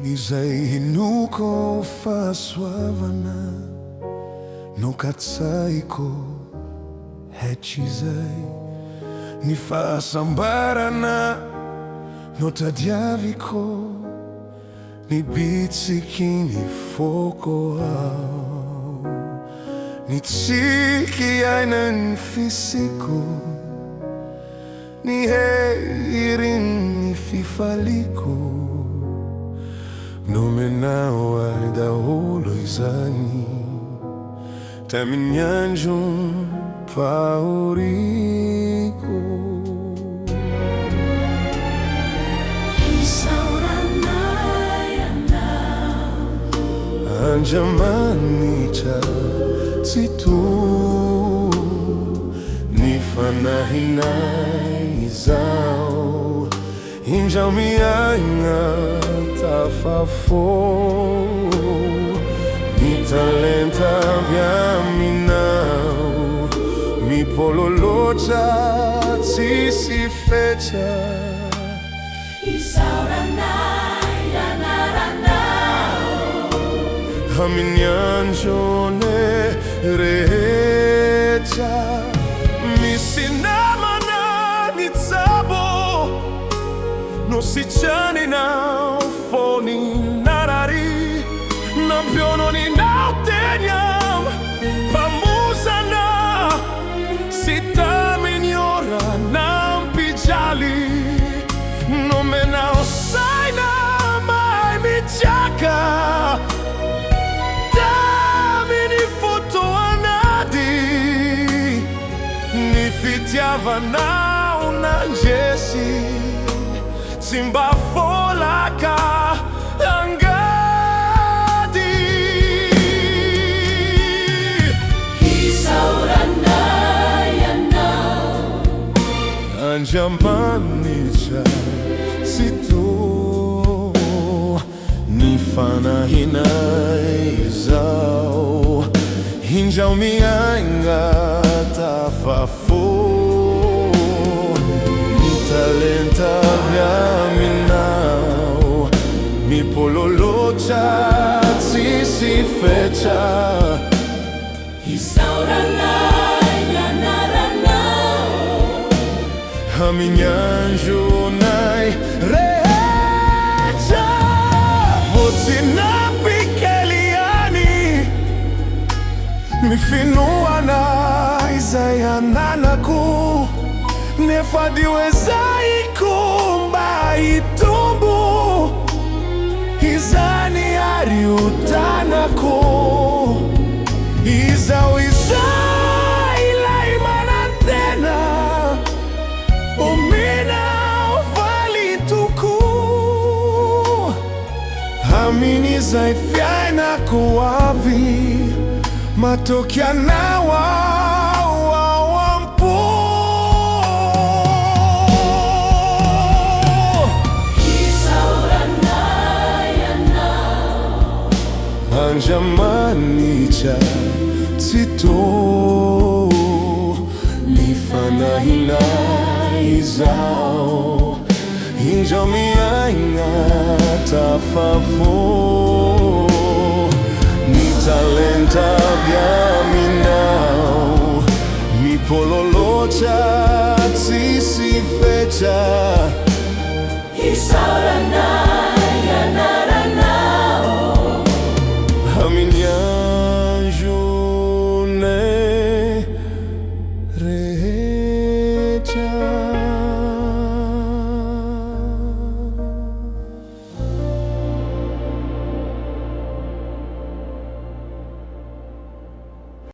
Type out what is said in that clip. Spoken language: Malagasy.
Izay hinoako fahasoavana no katsahiko hatrizay. Ny fahasambarana no tadiaviko, ny bitsiky ny foko ao. Ny tsiky iainan'ny fisiako, ny herin'ny fifaliako. Nomenao ahy daholo izany tamin'ny androm-pahoriako. Isaorana ianao. Andriamanitra Tsitoha, ny fanahinay izao indrao miaina tafafo. Ny talenta avy aminao mipololotra tsisy fetra. Isaoranay anaranao. Amin'ny androne rehetra. Misy namana nitsabo Nositraninao fony narary Nampiononinao teny am-pamosana Sy tamin'ny ora nampijaly. Nomenao saina mahay mitraka tamin'ny fotoan'ady. Ny fitiavanao nandresy tsy mba folaka angady. Isaoranay ianao. Andriamanitra Tsitoha, ny fanahinay izao indrao miainga tafafo. Ny talenta avy aminao mipololotra tsisy fetra. Isaoranay ny anaranao. Amin'ny andronay rehetra. Vao tsy nampy kely ihany ny finoana izay ananako, nefa dio ezahiko mba hitombo izany ary ho tanako. Izaho izay ilay manantena, omenao valiny tokoa. Amin'izay fiainako avy, matoky anao aho ao am-po. Isaoranay ianao. Andriamanitra Tsitoha, ny fanahinay izao indrao miaina tafafo. Ny talenta avy aminao mipololotra tsisy fetra. Isaoranay.